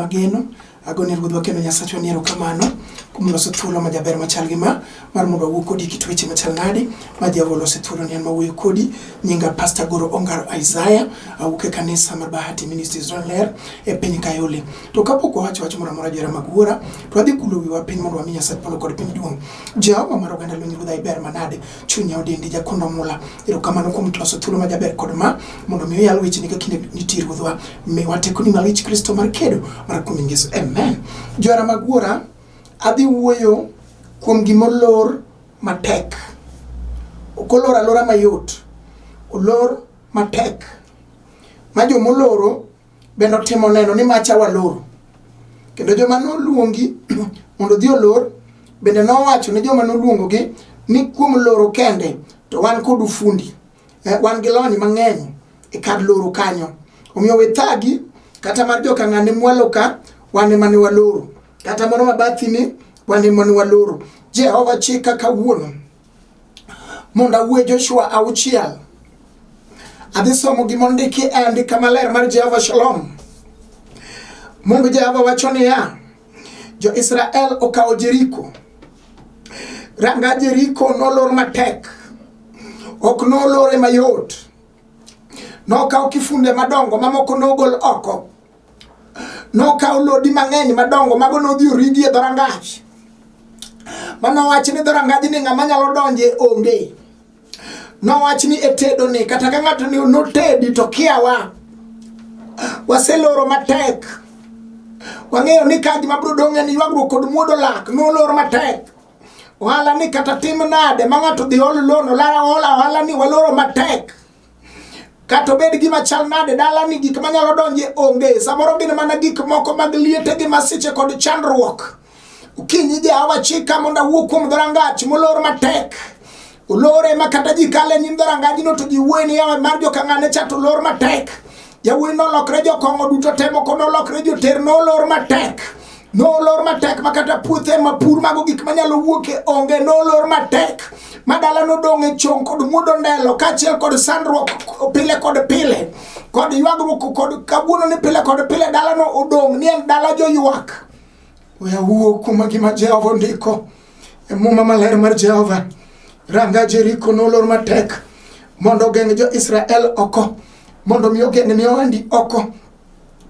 mageno, agone Ruodhwa kendo Nyasachwa ni erokamano kuom loso thuolo majaber machal gi ma mar mondo wawuo kodi kit weche machal nade ma Jehova oloso e thuolo ni an mawuoyo kodi. Nyinga Pastor Goro Ongaro Isaiah, awuok e kanisa mar Bahati Ministries Ler e piny Kayole. To kapok wawacho wach moro amora johera mag wuora, to wadhi kulo wiwa piny mondo wami Nyasach polo kod piny duong'. Jehova mar oganda lweny Ruodha iber manade, chunya odendi jakondo mula. Erokamano kuom loso thuolo majaber kod ma mondo mi oyal wecheni ka kinde nitie Ruodhwa. Miwa tekoni malich Kristo mar kedo mar kuom Yesu. Amen. Johera mag wuora, adhi wuoyo kuom gima olor matek. Ok olor alora mayot, olor matek. Ma jomoloro bende otimo neno ni macha waloro. Kendo joma noluongi mondo odhi olor bende nowacho ne joma noluongogi ni kuom loro kende to wan kod ufundi. Wan gi lony mang'eny e kar loro kanyo. Omiyo we thagi kata mar joka ng'ane mwalo ka wan ema ne waloro. Kata moro mabathi ni wan ema ne waloro. Jehova chika kawuono mondo awuo Joshua 6. Adhi somo gima ondiki e andika maler mar Jehova Shalom. Mungu Jehova wacho niya, Jo-Israel okawo Jeriko. Ranga Jeriko nolor matek. Ok nolore mayot. Nokawo kifunde madongo mamoko nogol oko. Nokawo lodi mang'eny madongo mago nodhi origi e dhorangach. Manowach ni dhorangajni ng'ama nyalo donje onge. Nowach ni e tedo ni kata ka ng'ato ni notedi to kiawa. Waseloro matek. Wang'eyo ni ka gima biro dong' en ywagruok kod muodo lak. Nolor matek. Ohala ni kata tim nade ma ng'ato dhi ol loan olara ola ohala ni waloro matek. Kata obed gima chal nade dala ni gik manyalo donje onge. Samoro gin mana gik moko mag liete gi masiche kod chandruok. Okinyi Jehova chika mondo awuo kuom dhorangach molor matek. Olore ma kata ji kale nyim dhorangajno to ji wuoyo ni yawa mar joka ng'ane cha to olor matek. Yawuoyi nolokre jokong'o duto te moko nolokre joter nolor matek. Nolor matek ma kata puothe ma pur mago gik manyalo wuoke onge nolor matek. Ma dala nodong' e chong kod muodo ndelo kaachiel kod sandruok pile kod pile. Kod ywagruok kod kawuono ni pile kod pile dalano odong' ni en dala joywak. We awuo kuom gima Jehova ondiko e muma maler mar Jehova. Ranga Jeriko nolor matek mondo ogeng' jo-Israel oko, mondo mi ogeng' ne ohandi oko,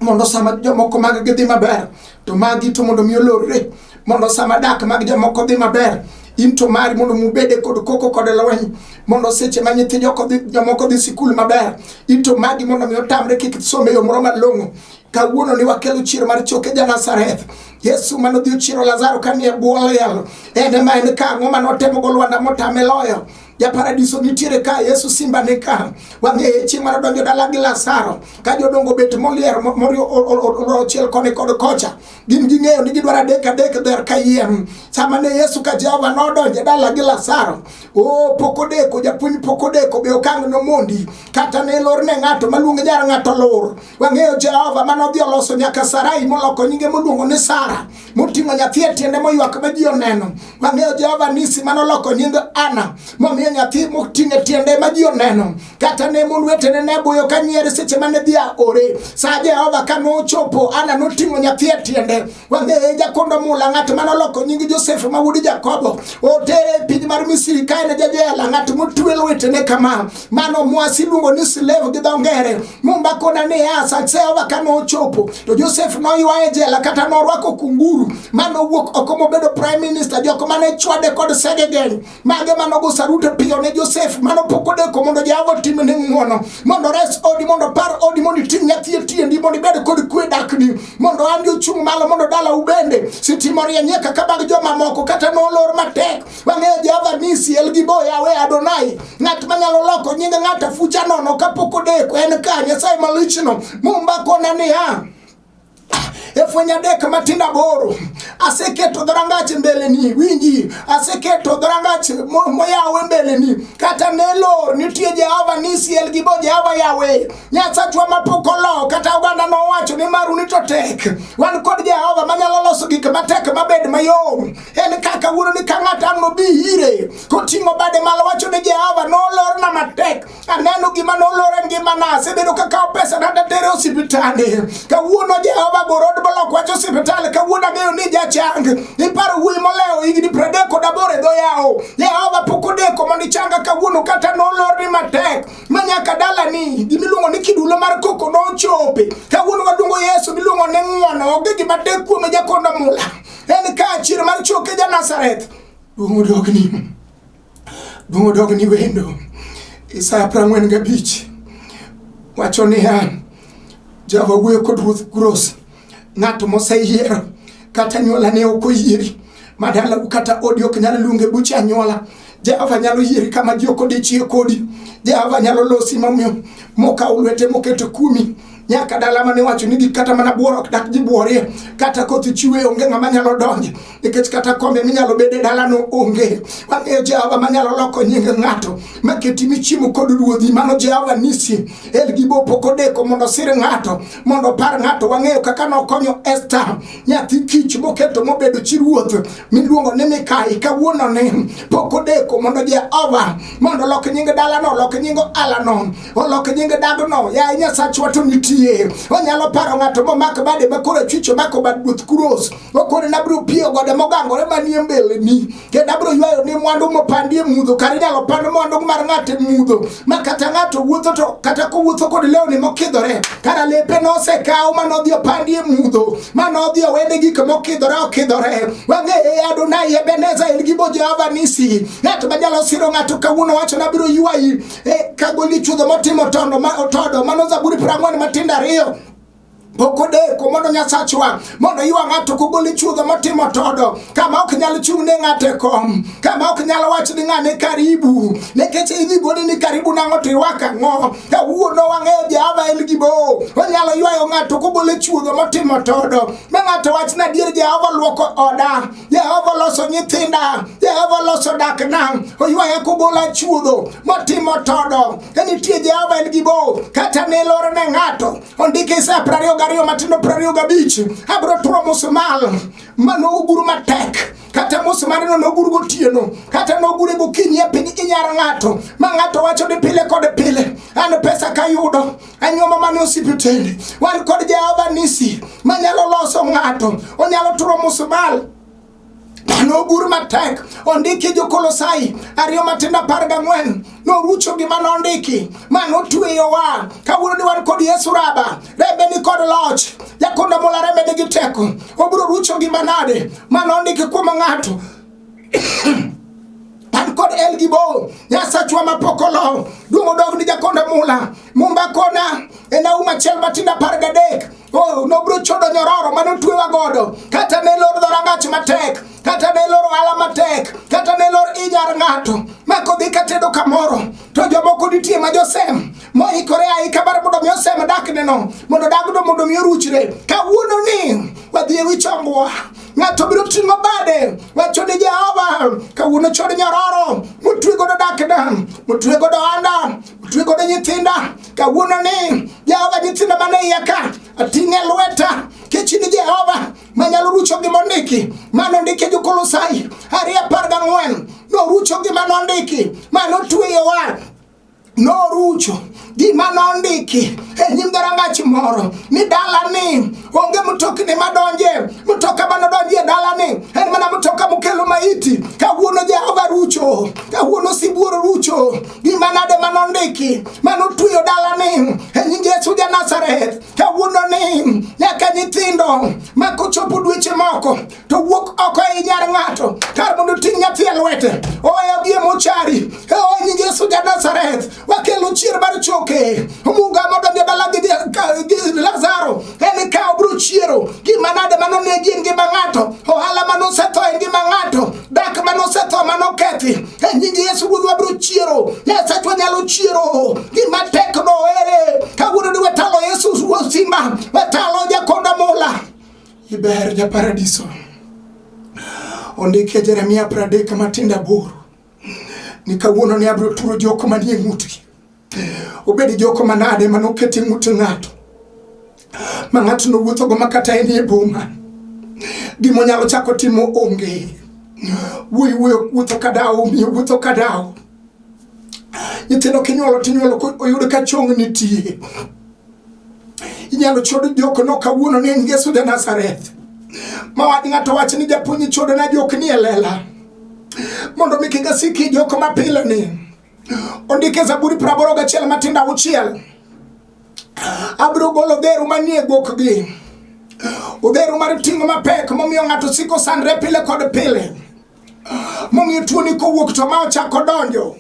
mondo sama jomoko mag gi dhi maber to magi to mondo mi olorre, mondo sama dak mag jomoko dhi maber in to mari mondo mubede kod koko kod lweny, mondo seche ma nyithi jomoko dhi sikul maber in to magi mondo mi otamre kik som e yo moro malong'o. Kawuono ni wakelo chier mar choke ja Nazareth. Yesu mane odhi ochiero Lazaro kanie bwo liel. En ema en ka ang'o mane otemo go lwanda motame loyo. Ja paradiso nitiere ka, Yesu simba ni ka. Wang'eye chieng' mane odonjo dala gi Lazaro. Ka jodongo bet molier ochiel koni kod kocha. Gin ging'eyo ni gidwaro adek adek dher kayiem. Sama ne Yesu ka Jehova nodonjo dala gi Lazaro, o pok odeko, japuonj pok odeko, be okang' nomondi. Kata ne lor ne ng'ato maluong nyar ng'ato lor. Wang'eyo Jehova mane odhi oloso nyaka Sarai moloko nyinge moluongo ni Sara, moting'o nyathi e tiende moywak ma ji oneno. Wang'eyo Jehova Nisi mane oloko nying Ana momiyo nyathi moting'o e tiende ma ji oneno. Kata ne mon wetene ne buyo ka nyiere seche mane dhi aore. Sa Jehova ka nochopo, Ana noting'o nyathi e tiende. Wang'eye jakondo mula ng'at mane oloko nying Josef ma wuod Jakobo otere e piny mar Misri ka en jajela, ng'at motwe lwetene kama. Mano mwasi iluongo ni slave gi dho ngere. Mumba kona niya, sa Jehova ka nochopo to Josef noywaye e jela kata norwako kunguru mano wuok oko mobedo prime minister. Jok mane chwade kod segegeng mage manogo sarute piyo ne Josef mano pok odeko mondo Jehova otimne ng'wono, mondo res odi, mondo par odi, mondo iting' nyathi e tiendi, mondo ibed kod kwe dakni, mondo andi ochung' malo, mondo dalau bende sitima orieny kaka mag jomamoko kata nolor matek. Wang'eyo Jehova Nisi, El Gibo, Yahweh Adonai, ng'at manyalo loko nying ng'ato afucha nono kapok odeko en ka Nyasaye malichno. Mumba kona niya, e fweny 3 matindo 8 aseketo dhorangach mbeleni, winji, aseketo dhorangach moyaw e mbeleni, kata ne lor nitie Jehova Nisi, El Gibo, Jehova Yahweh Nyasachwa mapok olo. Kata oganda nowacho ni maru ni to tek, wan kod Jehova manyalo loso gik matek mabed mayom. En kaka wuono ni ka ng'ato ang' nobi ire koting'o bade malo wacho ni Jehova nolorna matek, aneno gima nolor e ngimana, asebedo kakawo pesa na datere osiptande. Kawuono Jehova go road block wach osiptal kawuono ang'eyo ni jachang. Iparo wuoyi molewo higni 38 e dho yawo. Jehova pok odeko mondo ichanga kawuono kata nolorni matek ma nyaka dalani gimiluongo ni kidulo mar koko nochope. Kawuono waluongo Yesu miluongo ni ng'wono, onge gima tek kuome jakondo mula. En kaachiel mar choke ja Nazareth. Duong' odogni. Duong' odogni wendo. Isaya 45 wacho niya, Jehova wuoyo kod Ruoth Kuros, ng'at moseyiero kata anyuola ne ok oyieri ma dalau kata odi ok nyal luonge buche anyuola. Jehova nyalo yieri kama ji ok odichie kodi. Jehova nyalo losi momiyo mokawo lwete moketo kuomi nyaka dala mane wacho ni gik kata mana buoro ok dak ji buorie kata koth chwe onge ng'ama nyalo donjo nikech kata kombe minyalo bede dalano onge. Wang'eyo Jehova manyalo loko nying ng'ato maketi michiemo kod ruodhi, mano Jehova Nisi. El Gibo pok odeko mondo osir ng'ato mondo opar ng'ato. Wang'eyo kaka nokonyo Esther nyathi kich moketo mobedo chi ruoth miluongo ni Mikai. Kawuono ni pok odeko mondo Jehova mondo olok nying dalano, olok nying ohalano, olok nying dagno. Yaye Nyasachwa to nitie, onyalo paro ng'ato momak bade ma koro achwich omako bad ruoth Kuros, okone nabiro piyo gode mogangore manie mbeleni kendo abiro ywayo ni mwandu mopandi e mudho. Kar inyalo pand mwandu mar ng'ato e mudho ma kata ng'ato wuotho to kata kowuotho kod lewni mokidhore, kara lepe nosekaw manodhi opandi e mudho, manodhi owene gik mokidhore okidhore. Wang'eye Adonai Ebeneza El Gibo Jehova Nisi, ng'at manyalo siro ng'ato kawuono wacho nabiro ywayi kagoli chuodho motimo tondo ma otodo. Mano Zaburi 42. Pok odeko mondo Nyasachwa mondo ywa ng'ato kogol e chuodho motimo todo, kama ok nyal chung' ne ng'ato e kom, kama ok nyal wach ni ng'ane karibu, nikech idhi goni ni karibu nang'o to irwako ang'o. Kawuono wang'eyo Jehova El Gibo, onyalo ywayo ng'ato kogol e chuodho motimo todo, ma ng'ato wach ni adier Jehova luoko oda, Jehova loso nyithinda, Jehova loso dakna, oywaya kogola chuodho motimo todo. E nitie Jehova El Gibo, kata ne lor ne ng'ato ondiki Isaya 22 matindo 25, abiro turo musmal ma nogur matek, kata musmarno nogur gotieno kata nogure gokinyi e piny inyar ng'ato, ma ng'ato wacho ni pile kod pile an pesa kayudo anyuomo mane osiptende. Wan kod Jehova Nisi manyalo loso ng'ato, onyalo turo musmal nogur matek. Ondiki Jo-Kolosai 2 matindo 14, norucho gima nondiki ma notweyowa. Kawuono ni wan kod Yesu Raba, rembe ni kod loch, jakondo mula rembe nigi teko, obiro rucho gima nade ma nondiki kuom ng'ato. An kod El Gibo, Nyasachwa mapok olo, duong' odog ni jakondo mula. Mumba kona e Nahum 1 matindo 13, oh, nobiro chodo nyororo mane otwewa godo, kata ne lor dhorangach matek, kata ne lor ohala matek, kata ne lor inyar ng'ato ma kodhi katedo kamoro to jomoko nitie ma josem moikore aika mar mondo mi osem dakneno, mondo dagno mondo mi oruchre. Kawuono ni wadhi e wi chongwa, ng'ato biro ting'o bade wacho ni Jehova kawuono chod nyororo motwe godo dakna, motwe godo ohanda, motwe godo nyithinda. Kawuono ni Jehova nyithinda mane iya ka ating'e lweta, kech ni Jehova manyalo rucho gima ondiki mano ndiki Jo-Kolosai 2:14, norucho gima nondiki manotweyowa, norucho gima nondiki e nyim dhorangach moro ni dalani onge mtokni madonje, mtoka manodonji e dalani en mana mtoka mokelo maiti. Kawuono Jehova rucho, kawuono sibuor rucho gima nade manondiki manotweyo dalani e nying Yesu ja Nazareth. Kawuono ni nyaka nyithindo ma kochopo dweche moko to wuok oko e nyar ng'ato kar mondo oting' nyathi e lwete oweyogi e mochari. E nying Yesu ja Nazareth wakelo chier mar choke. Munga modonjo dala gi Lazaro en ka obiro chiero. Gima nade manonegi e ngima ng'ato, ohala manosetho e ngima ng'ato, dak manosetho manokethi e nying Yesu Ruodhwa biro chiero. Nyasachwa nyalo chiero gima tek no ere. Kawuono ni wetalo Yesu Ruoth Simba, wetalo Jakonda Mula. Iber ja paradiso. Ondiki e Jeremia 30 matindo 8 ni kawuono ni abiro turo joko manie ng'utgi. Obed joko manade manoket e ng'ut ng'ato ma ng'ato nowuothogo ma kata en e boma gimonyalo chako timo onge. Wuoyi wuoyo wuotho ka dawo, miyo wuotho ka dawo. Nyithindo kinyuolo tinyuolo oyud ka chong nitie. Inyalo chod joko no kawuono ni en Yesu ja Nazareth. Ma wach ng'ato wach ni japuonj chodo na jok ni e lela. Mondo mi kik asiki joko mapile ni. Ondike Zaburi 81 matindo 6. Abiro golo odheru manie gokgi. Odheru mar ting'o mapek momiyo ng'ato siko sandre pile kod pile. Momiyo tuoni kowuok to ma ochako donjo.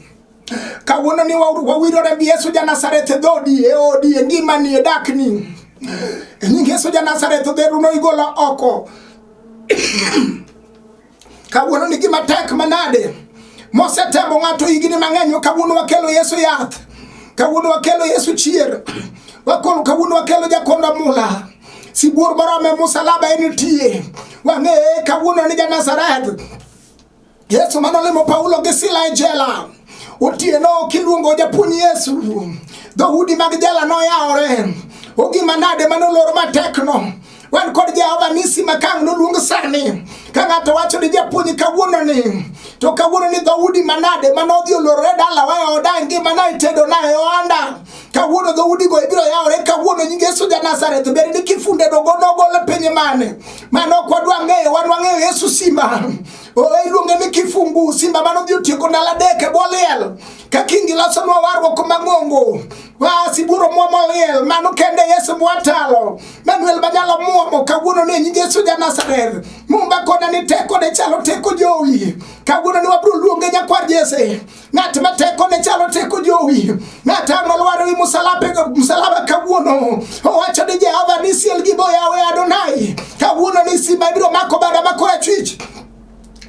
Kawuono ni wawiro remb Yesu ja Nazareth e dhodi, e odi, e ngimani, e dakni. E nying Yesu ja Nazareth odheruno igolo oko. Kawuono ni gima tek manade mosetemo ng'ato higni mang'eny, kawuono wakelo Yesu yath, kawuono wakelo Yesu chier, wakolo kawuono wakelo jakonda mula sibuor morome musalaba en tie wang'eye kawuono ni ja Nazareth. Yesu manolimo Paulo gi Sila e jela otieno kiluongo japuonj Yesu, dhoudi mag jela noyawore. Ogima nade manolor matekno wan kod Jehova Nisi ma kang' noluong sani. Ka ng'ato wacho ni japuonj kawuono ni, to kawuono ni dhoudi manade manodhi olorore dalawa e oda e ngimana e tedona e ohanda. Kawuono dhoudigo ibiro yawore kawuono nying Yesu ja Nazareth. Bed ni kifunde dogo nogol e piny mane. Mano ok wadwa ng'eyo, wan wang'eyo Yesu simba. O iluonge ni kifungu simba manodhi otieko ndalo adek e bwo liel. Ka kingi losonwa warruok mang'ongo. Wa sibuor muomo liel, mano kende Yesu mwatalo. Manuel manyalo muomo kawuono ni nying Yesu ja Nazareth. Mumba koda ni teko ne chalo teko jowi. Kawuono ni wabiro luonge nyakwar Jesse. Ng'at ma teko ne chalo teko jowi. Ng'at ang' olwar wi musalaba kawuono. Owacho ni Jehova ni siel gi boyawe Adonai. Kawuono ni simba ibiro mako bada ma korachwich.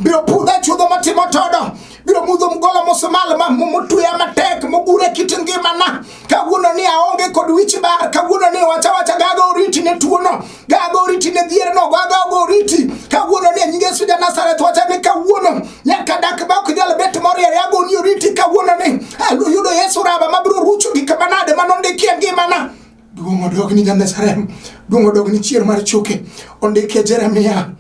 Biro pudha chudho matimo todo. Biro mudho mgolo musumal ma motweya matek mogure kit ngimana. Kawuono ni aonge kod wich bar. Kawuono ni wacha wacha gago oriti ne tuono. Gago oriti ne dhierno. Gago oriti. Kawuono ni nying Yesu ja Nazareth wacha ni kawuono nyaka dak ma ok nyal bet moriere ago ni oriti kawuono ni ayudo Yesu raba mabiro rucho gik manade manondiki e ngimana. Duong' odog ni ja Nazareth. Duong' odog ni chier mar choke. Ondiki e Jeremia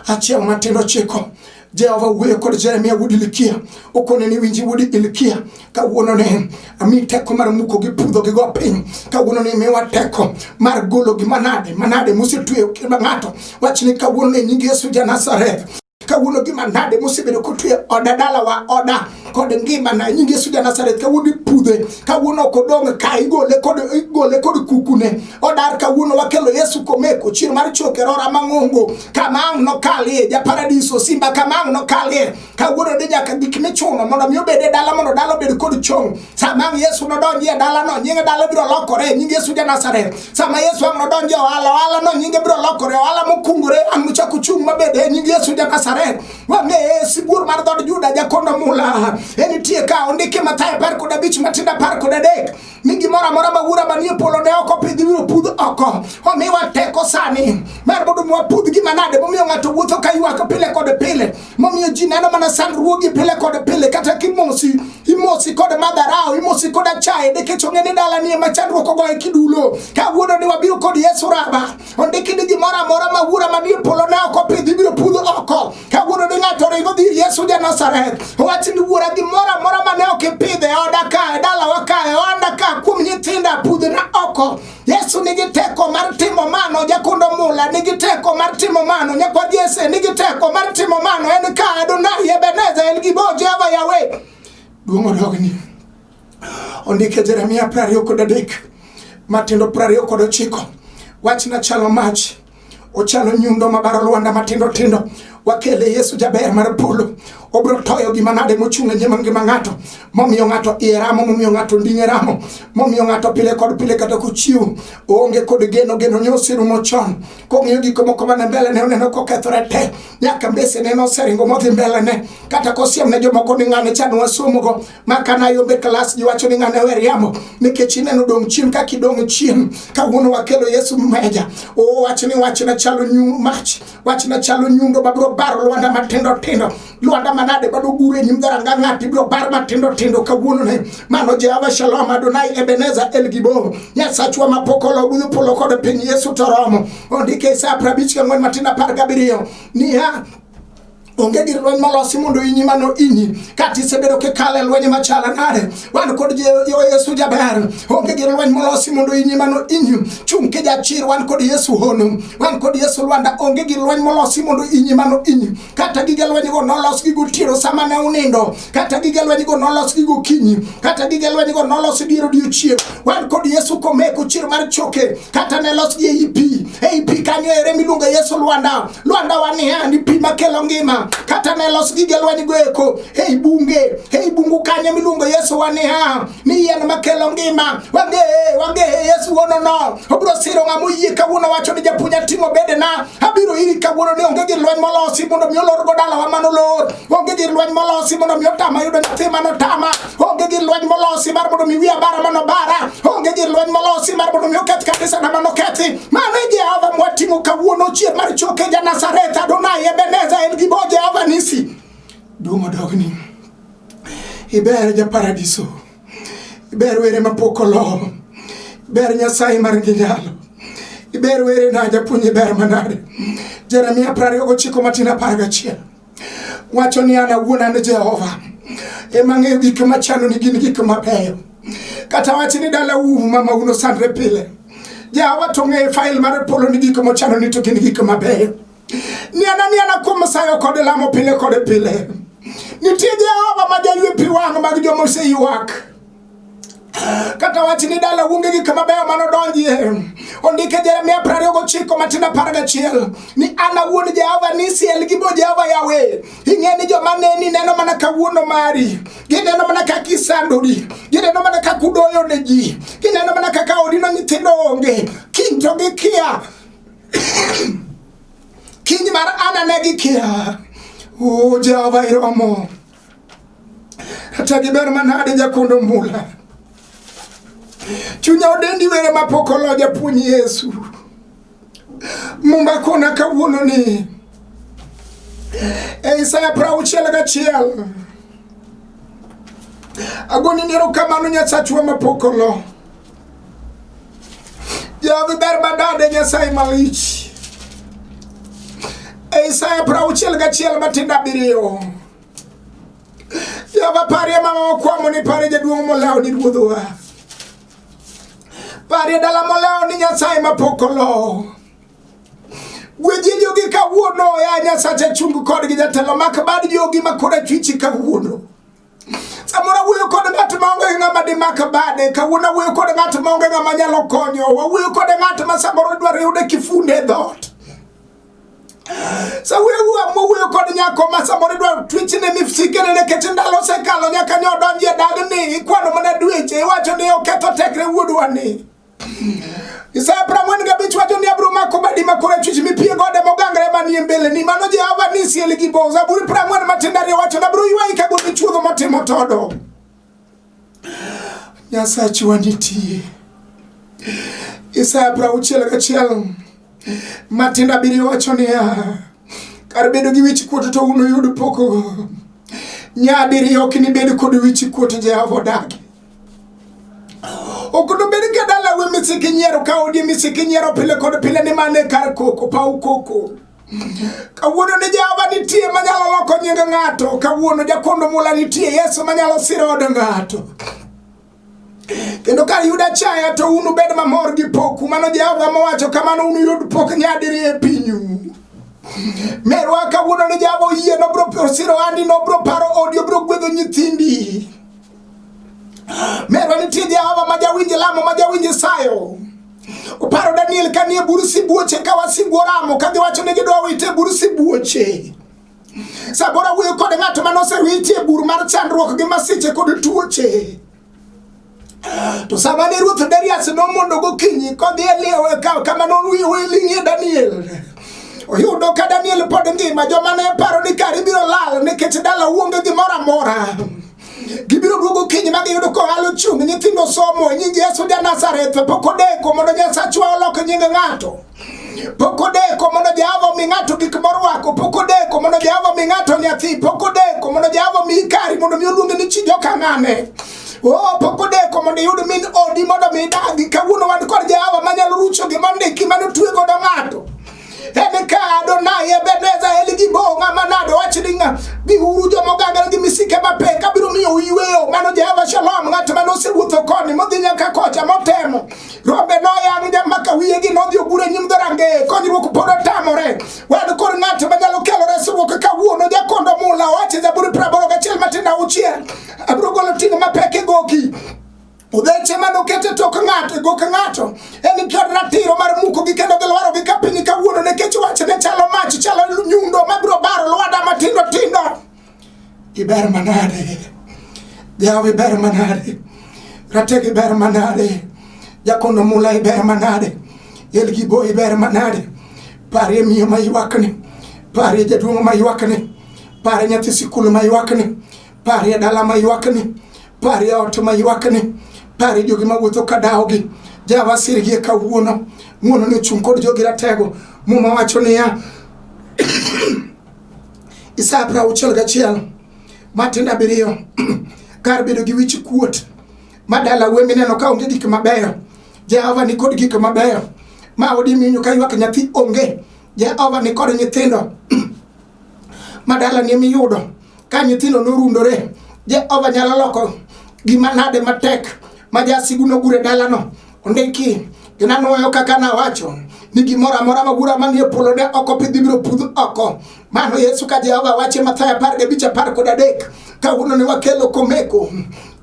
1:9. Jehova wuoyo kod Jeremia wuod Hilkia, okone ni winji wuod Hilkia, kawuono ne ami teko mar muko gi pudho gi go piny. Kawuono ne miwa teko mar golo gi manade manade mosetweyo ng'ato. Wach ni kawuono ne nying Yesu ja Nazareth. Kawuono gi manade mosebedo kotweyo oda dalawa oda kod ngimana nying Yesu ja Nazareth kawuono ipudhe. Kawuono ok odong' ka igole kod igole kod kukune. Odar kawuono wakelo Yesu komeko chier mar choke rora mang'ongo kama ang' nokalie ja paradiso simba kama ang' nokalie. Kawuono ni nyaka gik michuno mondo mi obed e dala mondo dala obed kod chong. Sama ang' Yesu nodonji e dalano nying dala biro lokore nying Yesu ja Nazareth. Sama Yesu ang' nodonji e ohala ohala no nyinge biro lokore ohala mokungore ang' nochak ochung' mabed e nying Yesu ja Nazareth. Wang'eye sibuor mar dhood Juda jakondo mula enitie ka ondike Mathayo 15 matindo 13 ni gimoro amora ma wuora manie polo ne ok opidh ibiro pudh oko. Omiwa teko sani mar mondo mi wapudh gima nade momiyo ng'ato wuotho ka ywak pile kod pile, momiyo ji neno mana sandruogi pile kod pile, kata kimosi imosi kod madharau, imosi kod achaye nikech ong'e ni dalani ema chandruok ogoye kidulo. Kawuono ni wabiro kod Yesu Raba, ondiki ni gimoro amora ma wuora manie polo ne ok opidh ibiro pudh oko. Kawuono ni ng'ato ringo dhi ir Yesu ja Nazareth, owach ni wuora gimoro amora mane ok ipidho e oda ka, e dalawa ka, e ohanda ka, kuom nyithinda pudhna oko. Yesu nigi teko mar timo mano, jakundo mula nigi teko mar timo mano, nyakwa Jesse nigi teko mar timo mano, en ka Adonai, Ebenezer, El Gibor, Jehova Yahweh. Duong' odogni. Ondike Jeremia 23 matindo 29. Wachna chalo mach, ochalo nyundo mabaro lwanda matindo tindo. Wakele Yesu jaber mar polo, obiro toyo gima nade mochung' e nyima ngima ng'ato, momiyo ng'ato iye ramo, momiyo ng'ato nding'e ramo, momiyo ng'ato pile kod pile kata kochiwo oonge kod geno, geno ne oserumo chon. Kong'iyo gik moko mane mbele ne oneno kokethore te, nyaka mbese ne noseringo modhi mbele ne, kata kosiem ne jomoko ni ng'ane cha nwasomogo ma kana yombe klas ji wacho ni ng'ane wer yamo nikech ineno dong' chien kaka idong' chien. Kawuono wakelo Yesu meja, o wach ni wachna chalo nyu mach, wachna chalo nyundo mabiro baro lwanda matindo tindo, lwanda manade madogure nyim dhoranga ng'ato ibiro bar matindo tindo kawuono ne. Mano Jehova Shalom Adonai Ebeneza El Gibor, Nyasachwa mapok olo budho polo kod piny. Yesu to romo. Ondike Isaya 54 matindo 17 niya Onge gir lweny molosi mondo inyi mano inyi. Kata isebedo kikalo e lweny machalo nade, wan kod Yesu jaber. Onge gir lweny molosi mondo inyi mano inyi. Chung' kijachir, wan kod Yesu hono, wan kod Yesu lwanda. Onge gir lweny molosi mondo inyi mano inyi. Kata gige lweny go nolos gi gotieno sama ne unindo, kata gige lweny go nolos gi gokinyi, kata gige lweny go nolos dier odiechieng'. Wan kod Yesu komeko chir mar choke, kata ne los gi ei pi, ei pi kanyo ere miluongo Yesu lwanda. Lwanda wania ni pi makelo ngima, kata ne los gige lweny go eko ei bunge, ei bungu kanyo miluongo Yesu wania ni yien makelo ngima. Wange wange Yesu wuono no obiro siro ng'ama oyie kawuono. Wacho ni japuonj ating'o bedena abiro iri kawuono ni onge gir lweny molosi mondo mi olor go dalawa manolor, onge gir lweny molosi mondo mi otama yudo nyathi manotama, onge gir lweny molosi mar mondo mi wiya bara manobara, onge gir lweny molosi mar mondo mi oketh kanisa na manokethi. Mano e Jehova mwating'o kawuono, chier mar choke ja Nazareth, Adonai, Ebeneza, El Gibo, Jehova Nisi. Duong' odogni. Iber ja paradiso. Iber were mapok olo. Iber Nyasaye mar ginyalo. Iber were na japuonj, iber manade. Jeremia 29 matin 11 wacho ni an awuon an Jehova ema ng'eyo gik machano ni gin gik mabeyo. Kata wach ni dalau mama uno sandre pile, Jehova to ng'eyo fail mar polo ni gik mochano ni to gin gik mabeyo. Niana niana kuom sayo kod lamo pile kod pile. Nitie Jehova ma jaywe pi wang' mag joma oseywak. Kata wach ni dala uonge gik mabeyo manodonjie. Ondike Jeremia 29 matin 11 ni an awuon Jehova Nisi El Gibo Jehova Yahweh. Ing'e ni joma neni neno mana kawuono mari, gineno mana kaka isandori, gineno mana kaka udoyo ne ji, gineno mana kaka odino nyithindo onge, kiny to gikia. Kiny mar ana ne gikia. O Jehova iromo. Kata giber manade jakondo mula. Chunya odendi were mapok olo japuonj Yesu. Mumba kona kawuono ni e Isaya 61 agoni ni erokamano Nyasachwa mapok olo. Jehova ber manade Nyasaye malich. E Isaya 61 matindo 7. Jehova parie mama mokwamo ni parie jaduong' molewo ni ruodhwa. Parie dala molewo ni Nyasaye mapok olo. Gwedhi jogi kawuono ya Nyasache chung kodgi jatelo mak bad jogi ma kora chwichi kawuono. Samoro awuoyo kod ng'at maonge gi ng'ama dimak bade, kawuono awuoyo kod ng'at maonge ng'ama nyalo konyo, wawuoyo kod ng'at ma samoro dwaro yude kifunde e dhoot. Sawuoyo wuoyo kod nyako ma samoro idwaro twechne misikene nikech ndalo osekalo nyaka ne odonji e dagni, ikwano mana dweche, iwacho ni oketho tekre wuodwa ni. Isaya 45 wacho ni abiro mako badi ma korachwich mipie gode mogangre manie mbeleni. Mano Jehova Nisi El Gibo. Zaburi 40 matindo 2 wacho ni abiro ywayi kagolo chuodho motimo todo. Nyasachwa nitie. Isaya 61 matindo 7 wacho niya, kar bedo gi wich kuot to unuyud pok nyadiriyo ok nibed kod wich kuot. Jehova odagi. Ok nobed ka dalawe misiki nyiero ka odi misiki nyiero pile kod pile ni mane kar koko paw koko. Kawuono ni Jehova nitie manyalo loko nying ng'ato. Kawuono jakondo mula nitie Yesu manyalo siro od ng'ato. Kendo kar yudo achaya to unubed mamor gi poku. Mano Jehova mowacho kamano, unuyud pok nyadiriyo e pinyu. Merwa kawuono ni Jehova oyie nobro siro andi, nobro paro odi, obro gwedho nyithindi. Merwa nitie Jehova ma jawinj lamo, ma jawinj sayo. Oparo Daniel ka nie bur sibuoche ka wasigu oramo ka giwacho ni gidwa wite e bur sibuoche. Samoro awuoyo kod ng'at mane osewiti e bur mar chandruok gi masiche kod tuoche. To sama ne ruoth Darius nomondo gokinyi kodhi e liel kama noling'ie Daniel, oyudo ka Daniel pod ngima. Joma ne paro ni kare ibiro lal nikech dala onge gimoro amora. Gibiro duogo kiny ma giyudo ka ohala ochung', nyithindo somo e nying Yesu ja Nazareth. Pok odeko mondo Nyasachwa olok nying ng'ato. Pok odeko mondo Jehova omi ng'ato gik morwako. Pok odeko mondo Jehova omi ng'ato nyathi. Pok odeko mondo Jehova omi kari mondo mi oluonge ni chi joka ng'ane. Oh, pok odeko mondo iyud min odi mondo mi idagi. Kawuono wan kod Jehova manyalo rucho gima ondiki mane otwe godo ng'ato. En ka Adonai Ebeneza El Gibo ng'ama nade wach wach ni ng'a biuru joma ogangore gi misike mapek abiro miyo yweyo. Mano Jehova Shalom, ng'at mane osewuotho koni modhi nyaka kocha motemo. Rombe noyang' jamaka wiyegi nodhi ogur e nyim dhorangeye, konyruok pod otamore. Wan kod ng'at manyalo kelo resruok kawuono, jakondo mula owacho e Zaburi 81 matindo auchiel. Abiro golo ting' mapek e goki. Odheche mane oket e tok ng'ato e gok ng'ato en kod ratiro mar mukogi kendo gilwarogi ka piny kawuono nikech wachne chalo mach chalo nyundo mabiro baro lwanda matindo tindo. Iber manade Jehova, iber manade Ratego, iber manade Jakondo mula, iber manade El Gibo, iber manade. Parie miyo ma ywakni, parie jaduong' ma ywakni, parie nyathi sikul ma ywakni, parie dala ma ywakni, parie ot ma ywakni, parie jogi ma wuotho ka dawogi. Jehova sirgi e kawuono, ng'wono ni ochung' kod jogi ratego. Muma wacho niya, Isaya 61 matindo abiriyo, kar bedo gi wich kuot ma dala we mineno ka onge gik mabeyo, Jehova ni kod gik mabeyo. Ma odi minyo ka ywak nyathi onge, Jehova ni kod nyithindo ma dalani miyudo ka nyithindo norundore. Jehova nyalo loko gima nade matek ma jasigu nogure dalano. Ondiki ginanuoyo kaka nawacho ni gimoro amora ma bura manie polo ne ok opidh ibiro pudh oko. Mano Yesu ka Jehova wache Mathayo 15 13. Kawuono ne wakelo komeko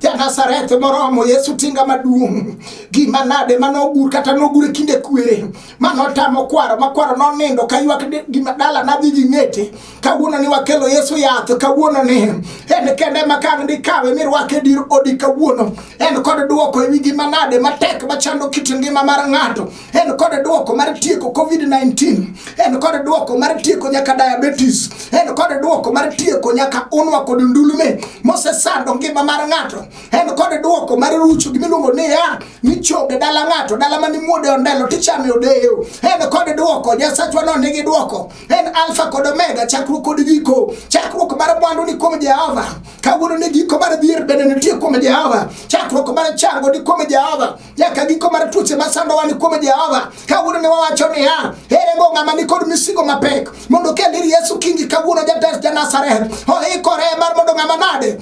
ja Nazareth moromo Yesu tinga maduong'. Gima nade manogur kata nogur e kinde kwere manotamo kwaro ma kwaro nonindo ka ywak gima dala nadhi gi ng'ete. Kawuono ni wakelo Yesu yath, kawuono ni en kende ma kang' dikawe mirwake dir odi kawuono. En kod duoko ewi gima nade matek machando kit ngima mar ng'ato. En kod duoko mar tieko COVID-19. En kod duoko mar tieko nyaka diabetes. En kod duoko mar tieko nyaka unwa kod ndulme mosesando ngima mar ng'ato. En kod duoko mar rucho gimiluongo ni ya ni choge dala ng'ato, dala mane muode ondelo tichame odeyo. En kod duoko, Nyasachwa no nigi duoko. En Alfa kod Omega, chakruok kod giko. Chakruok mar mwandu ni kuom Jehova. Kawuono ni giko mar dhier bende nitie kuom Jehova. Chakruok mar chango ni kuom Jehova. Nyaka giko mar tuoche masandowa ni kuom Jehova. Kawuono ne wawacho niya, ere go ng'ama ni kod misigo mapek mondo okel ir Yesu kingi kawuono ja Nazareth. Oikore mar mondo ng'ama nade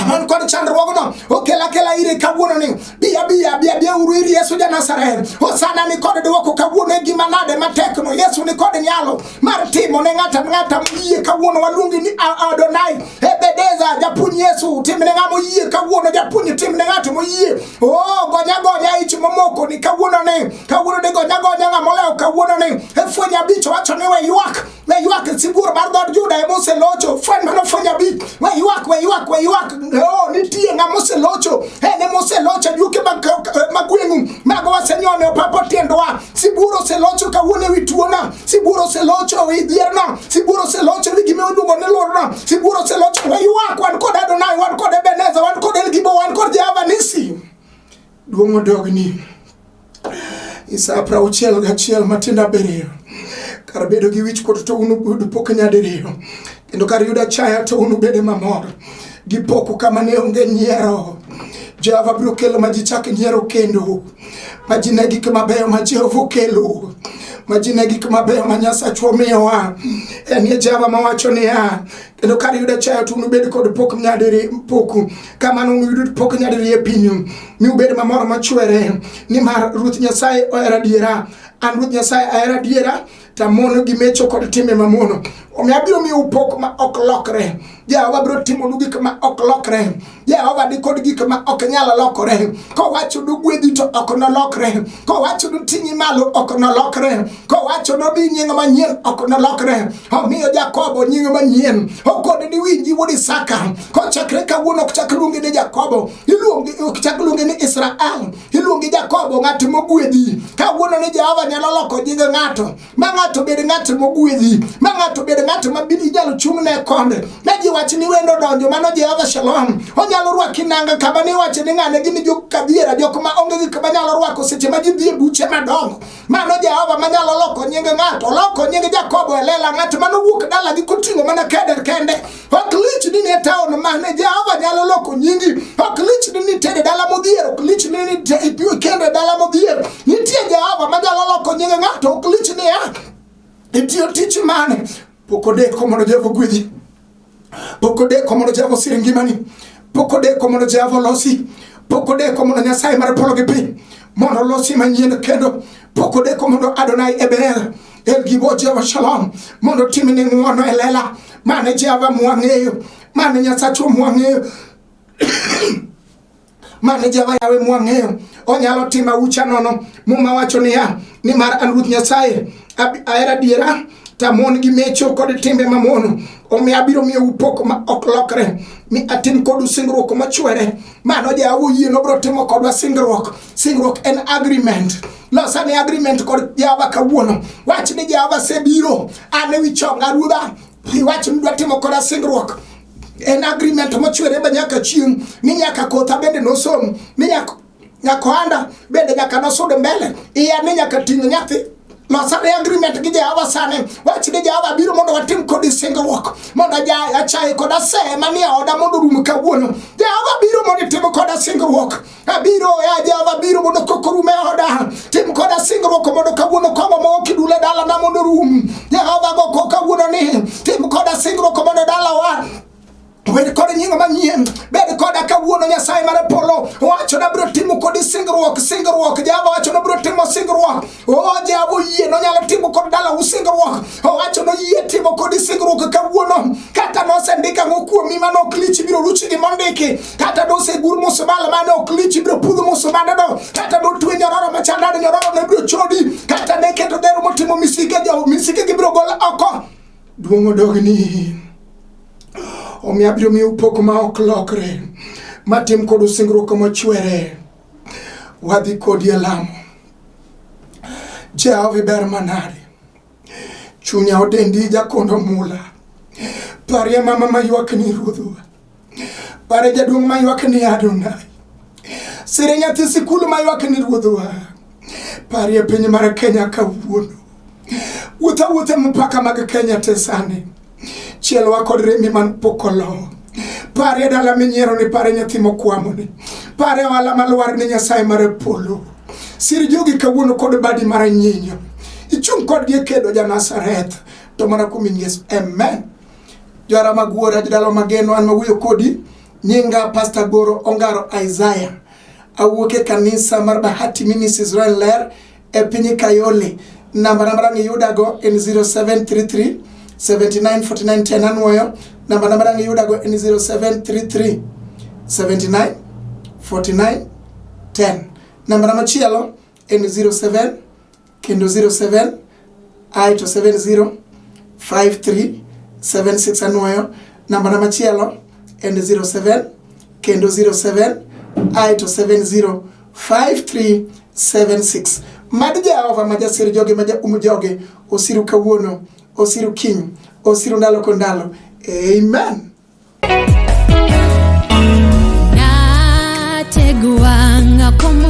man kod chandruogno okel akela ire kawuono ni biya biya biya biya uru ir Yesu ja Nazareth. Hosana ni kod dwoko kawuono e gima nade matekno. Yesu ni kod nyalo mar timo ne ng'ata ng'ata moyie kawuono. Waluongi ni Adonai Ebeneza, japuonj Yesu tim ne ng'ama oyie kawuono. Japuonj tim ne ng'at moyie. Oh, gonya gonya ich momoko ni kawuono ni kawuono ni gonya gonya ng'ama olewo kawuono ni. E fweny abich wacho ni we ywak, we ywak sibuor mar dhood Juda ema oselocho. Fweny mano fweny abich, we ywak, we ywak, we ywak. Oh, nitie ng'ama oselocho, en ema oselocho juke mag gweng'u mago wasenyone opapo tiendwa. Sibuor oselocho kawuono ewi tuono, sibuor oselocho ewi dhierno, sibuor oselocho ewi gima iluongo ni lorno, sibuor oselocho. We ywak, wan kod Adonai, wan kod Ebeneza, wan kod El Gibo, wan kod Jehova Nisi. Duong' odogni. Isaya 61 matindo abiriyo. Kar bedo gi wich kuot to unuyud pok nyadiriyo, kendo kar yudo achaya to unubed mamor gi poku kama ne onge nyiero. Jehova biro kelo ma ji chak nyiero kendo, ma ji ne gik mabeyo ma Jehova okelo, ma ji ne gik mabeyo ma Nyasachwa omiyowa. En e Jehova mawacho niya, kendo kar yudo achaya to unubed kod pok nyadiriyo, poku kamano unuyud pok nyadiriyo e pinyu, mi ubed mamor mochwere, nimar Ruoth Nyasaye ohero adiera. An Ruoth Nyasaye ahero adiera, tamono gi mecho kod timbe mamono. Omiyo abiro miyou pok ma ok lokre. Jehova biro timonu gik ma ok lokre. Jehova ni kod gik ma ok nyal lokore. Kowacho nogwedhi to ok nolokre. Kowacho noting'i malo ok nolokre. Kowacho nomi nying manyien ok nolokre. Omiyo Jakobo nying manyien. Okone ni winji wuod Isaka. Kochakre kawuono ok chak luongi ni Jakobo. Iluongi ok chak luongi ni Israel. Iluongi Jakobo ng'at mogwedhi. Kawuono ni Jehova nyalo loko nying ng'ato ma ng'ato bed ng'at mogwedhi, ma ng'ato bed ng'at ma biro inyalo chung'ne konde. Ne ji wach ni wendo donjo, mano Jehova Shalom. Onyalo rwaki nanga kama ni wacho ni ng'ane gin jok kadhiera, jok ma onge gik ma nyalo rwako seche ma ji dhi e buche madongo. Mano Jehova manyalo loko nying ng'ato, oloko nying Jakobo e lela, ng'at mane owuok dalagi koting'o mana keder kende. Ok lich ni ne taon mane Jehova nyalo loko nyingi. Ok lich ni nitede dala modhier, ok lich ni ikendo e dala modhier. Nitie Jehova manyalo loko nying ng'ato, ok lich ni ya itiyo tich mane. Pok odeko mondo Jehova ogwedhi. Pok odeko mondo Jehova osir ngimani. Pok odeko mondo Jehova olosi. Pok odeko mondo Nyasaye mar polo gi piny mondo olosi manyien kendo. Pok odeko mondo Adonai Ebenezer El Gibor Jehova Shalom mondo otimni ng'wono e lela. Mane Jehova mwang'eyo. Mane Nyasachwa mwang'eyo. Mane Jehova Yawe mwang'eyo. Onyalo timo aucha nono. Muma wacho niya, nimar an Ruoth Nyasaye ahero adiera tamon gi mecho kod timbe mamono. Omiyo abiro miyou pok ma ok lokre, mi atim kodu singruok mochwere. Mano Jehova oyie nobiro timo kodwa singruok. Singruok en agreement. Losane agreement kod Jehova kawuono. Wach ni Jehova sebiro, an e wi chonga Ruodha. Iwach ni dwa timo koda singruok. En agreement mochwere ma nyaka chieng' ni nyaka kotha bende nosom, ni nyaka nyakoanda bende nyaka nosud mbele, iya ni nyaka ting' nyathi. Losane agreement gi Jehova sani. Wach ni Jehova biro mondo watim kodi singruok, mondo achaye kod aseye manie oda mondo orum kawuono. Jehova biro mondo itim koda singruok. Abiro ya Jehova biro mondo koko orum e oda. Tim koda singruok mondo kawuono kong'o ma ok idul e dalana mondo orum. Jehova go koko kawuono ni tim koda singruok mondo dalawa Bed kod nying manyien, bed koda kawuono Nyasaye mar polo owacho na biro timo kodi singruok, singruok. Jehova wacho na biro timo singruok. O Jehova oyie nonyalo timo kod dalau singruok. Owacho noyie timo kodi singruok kawuono. Kata nosendik ang'o kuomi mane ok lich ibiro ruch gi mondiki. Kata nosegur musmal mane ok lich ibiro pudh musmandno. Kata notwe nyororo machal nade nyororo ne biro chodi. Kata ne keto dhero motimo misike jo misike gibiro gol oko. Duong' odogni. Omiyo abiro miyou pok ma ok lokre, matim kodu singruok mochwere. Wadhi kodi e lamo. Jehova iber manade. Chunya odendi jakondo mula. Parie mama maywak ni Ruodhwa. Parie jaduong' maywak ni Adonai. Sire nyathi sikul maywak ni Ruodhwa. Parie piny mar Kenya kawuono. Wuoth awuotha e mpaka mag Kenya te sani. Chielwa kod rembi man pok olo. Parie dala minyiero ni parie nyathi mokwamo ni. Parie ohala malwar ni Nyasaye mar polo. Sir jogi kawuono kod badi mar nyinyo. Ichung' kodgi e kedo ja Nazareth. To mana kuom Yesu. Amen. Johera mag wuora, jodala mageno, an mawuoyo kodi. Nyinga Pastor Goro Ongaro Isaiah. Awuok e kanisa mar Bahati Ministries Israel Ler e piny Kayole. Namba na marang' iyudago en 0733 79 49 10 anwoyo. Namba na marang' iyudago en 0733 79 49 10. Namba na machielo en 07 kendo 07 aeto 70 53 76 anwoyo. Namba na machielo en 07 kendo 07 aeto 70 5376. Mad Jehova ma jasir joge ma jaum joge osiru kawuono, osiru kiny, osiru ndalo kod ndalo. Amen. Natego wang'a kuom